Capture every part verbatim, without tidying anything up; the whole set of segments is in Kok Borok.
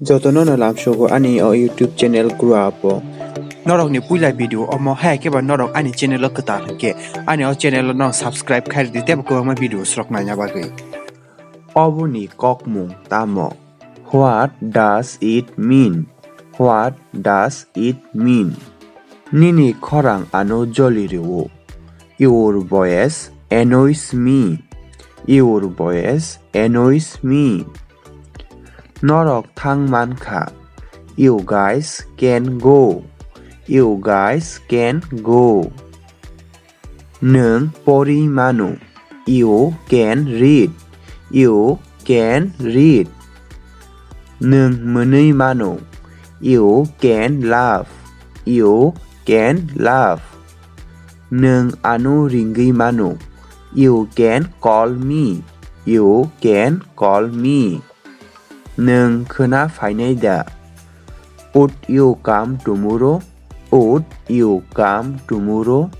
Jotono no lamsogo ani o YouTube channel grow up o. Norokni puila video omo, hai khe ba norok ani channel o kwtal hinkhe ani o channel o no subscribe khai rwdi tei bo kwbangma video swrok naina bagwi. Oboni kokmung tamo? What does it mean? What does it mean? Nini khorang ano joli rwo. Your voice annoys me. Your voice annoys me. Norok thang man kha. You guys can go. You guys can go. Nwng pori mano. You can read. You can read. Nwng mwnwi mano. You can laugh. You can laugh. Nwng ano ringwi mano. You can call me. You can call me. Nwng khwna phainai da? Would you come tomorrow? Would you come tomorrow?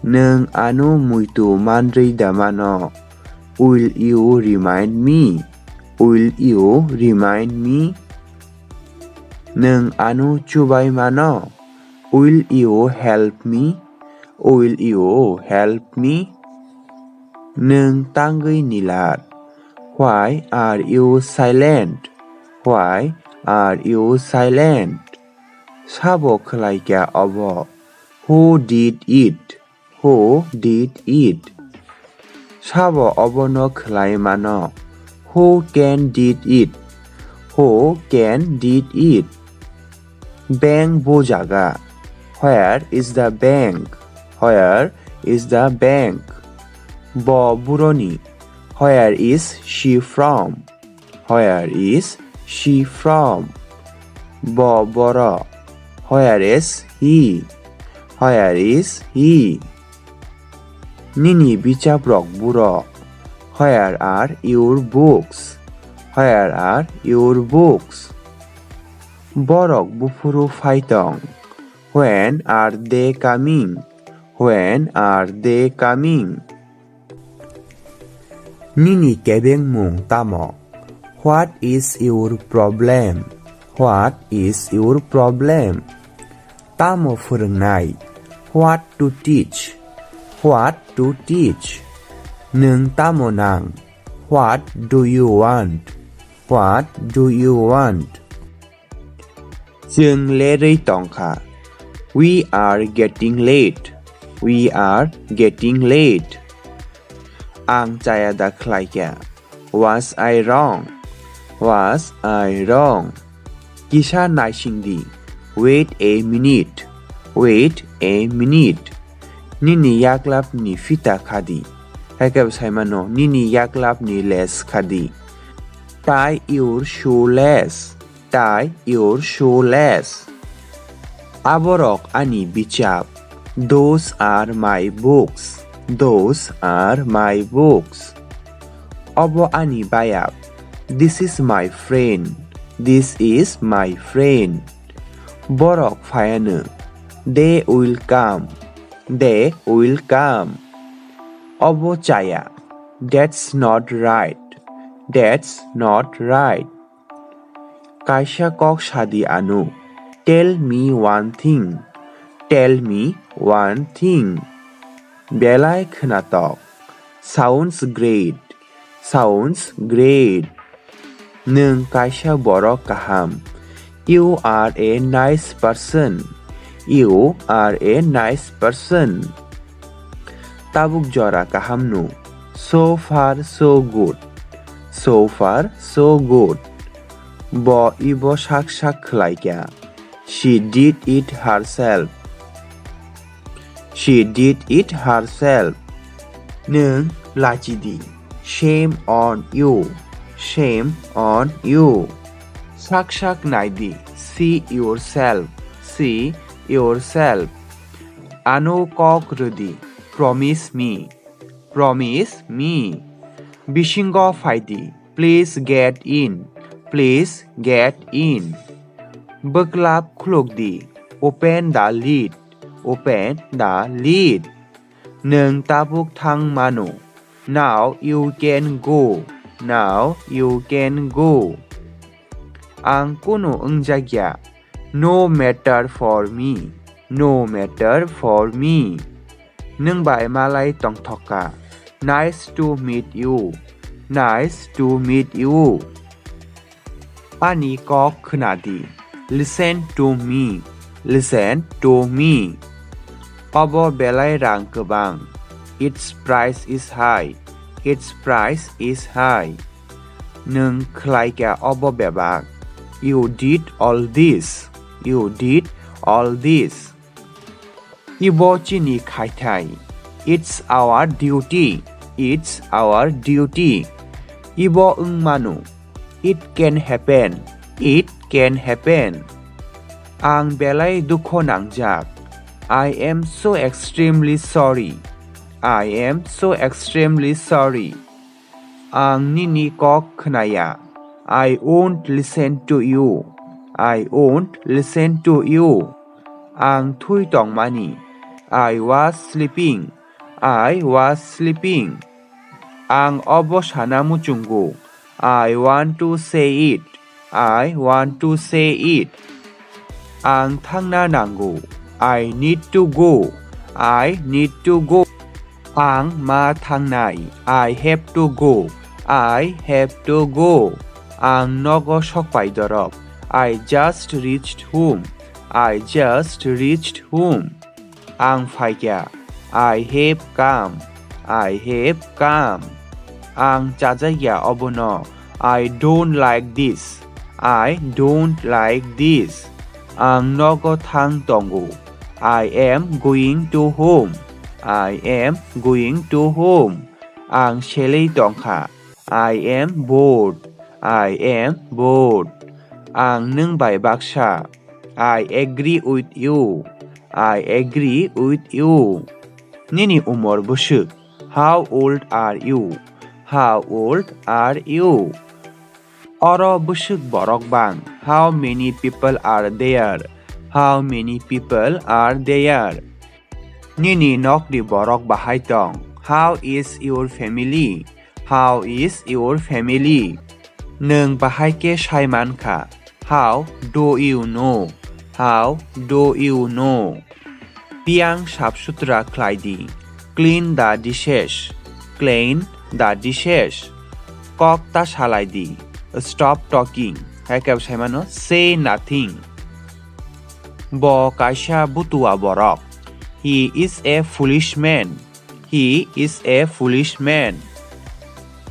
Nwng ano muitu manrwi da mano? Will you remind me? Will you remind me? Nwng ano chubai mano? Will you help me? Will you help me? Nwng tangwi nilat. Why are you silent? Why are you silent? Sabo khwlaikha obo? Who did it? Who did it? Sabo obono khwlai mano? Who can did it? Who can did it? Bank bo jaga? Where is the bank? Where is the bank? Bo buroni? Where is she from? Where is she from? Bo boro? Where is he? Where is he? Nini bichaprok buro? Where are your books? Where are your books? Borok buphuru phai tong? When are they coming? When are they coming? Nini kebengmung tamo? What is your problem? What is your problem? Tamo phwrwngnai? What to teach? What to teach? Nwng tamo nang? What do you want? What do you want? Chwng lerwi tongkha. We are getting late. We are getting late. Ang chaya da khlaikha. Was I wrong? Was I wrong? Kisa naisingdi. Wait a minute. Wait a minute. Nini yaklapni fita khadi. Hai khe bo saimano, nini yaklapni lace khadi. Tie your shoelace. Tie your shoelace. Aborok ani bichap. Those are my books. Those are my books. Obo ani bayap. This is my friend. This is my friend. Borok phaiano. They will come. They will come. Obo chaya. That's not right. That's not right. Kaisa kok sadi ano. Tell me one thing. Tell me one thing. Belai khwnatok. Sounds great. Sounds great. Nwng kaisa borok kaham. You are a nice person. You are a nice person. Tabuk jora kaham no. So far so good. So far so good. Bo ibo sak sak khlaikha. She did it herself. She did it herself. Nwng lachidi. Shame on you. Shame on you. Sak sak naidi. See yourself. See yourself. Ano kok rwdi. Promise me. Promise me. Bisingo phaidi. Please get in. Please get in. Bwklap khulukdi. Open the lid. Open the lid. Nwng tabuk thang mano. Now you can go. Now you can go. Ang kunu wngjakya. No matter for me. No matter for me. Nwng bai malai tongthokha. Nice to meet you. Nice to meet you. Ani kok khwnadi. Listen to me. Listen to me. Obo belai rang kwbang. Its price is high. Its price is high. Nwng khlaikha obo bebak. You did all this. You did all this. Ibo chini khaithai. It's our duty. It's our duty. Ibo wngmano. It can happen. It can happen. Ang belai dukho nangjak. I am so extremely sorry. I am so extremely sorry. Ang nini kok khnaya. I won't listen to you. I won't listen to you. Ang thui tongmani. I was sleeping. I was sleeping. Ang obo sana muchungo. I want to say it. I want to say it. Ang thangna nango. I need to go. I need to go. Ang ma thangnai. I have to go. I have to go. Ang nogo sokpai dorop. I just reached home. I just reached home. Ang phaikha. I have come. I have come. Ang chajakya obono. I don't like this. I don't like this. Ang nogo thang tongo. I am going to home. I am going to home. Ang selei tongkha. I am bored. I am bored. Ang nwng bai baksa. I agree with you. I agree with you. Nini umor bwswk? How old are you? How old are you? Oro bwswk borok bang? How many people are there? How many people are there? Nini nokni borok bahai tong? How is your family? How is your family? Nwng bahai khe sai man kha? How do you know? How do you know? Piang sap sutra khlai di. Clean the dishes. Clean the dishes. Kok ta salai di. Stop talking. Hai khe sai mano, say nothing. Bo kaisa butua borok. He is a foolish man. He is a foolish man.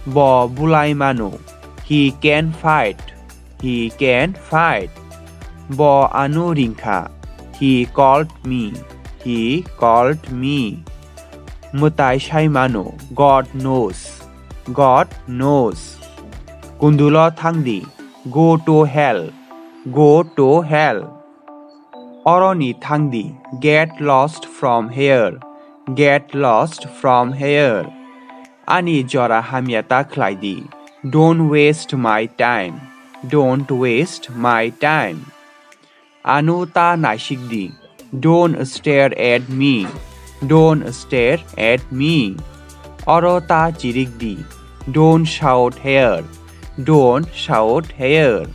Bo bulai mano. He can fight. He can fight. Bo ano ringkha. He called me. He called me. Mwtai sai mano. God knows. God knows. Kundulo thang di. Go to hell. Go to hell. Oroni thang di. Get lost from here. Get lost from here. Ani jora hamya ta khlai di. Don't waste my time. Don't waste my time. Ano ta naisik di. Don't stare at me. Don't stare at me. Oro ta chirik di. Don't shout here. Don't shout here.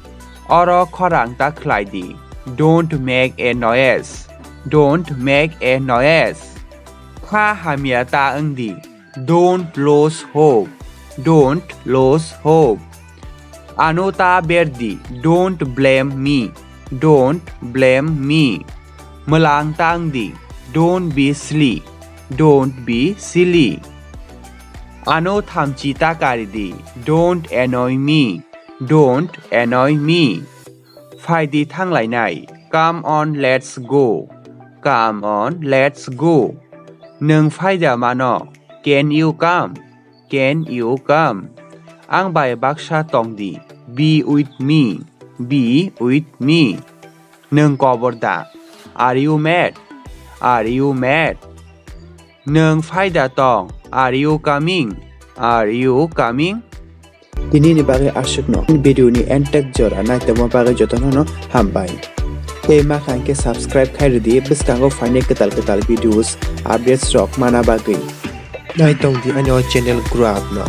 Oro khorang ta khlai di. Don't make a noise. Don't make a noise. Kha hamya ta wng di. Don't lose hope. Don't lose hope. Ano ta ber di. Don't blame me. Don't blame me. Mwlang tang di. Don't be silly. Don't be silly. Ano thamchi ta kari di. Don't annoy me. Don't annoy me. Phai di thanglainai. Come on, let's go. Come on, let's go. Nwng phai da mano? Can you come? Can you come? Ang bai baksa tong di. Be with me. Be with me. Nwng kobor da? Are you mad? Are you mad? Nwng phai da tong? Are you coming? Are you coming? Tini ni bagwi aswkno. Video ni end tak jora naitokma bagwi jotono no hambai. Tei ma kha hwnkhe subscribe khai rwdi, bwskango phainai kwtal kwtal videos, updates rok mana bagwi. Naitong di ani o channel grow up no.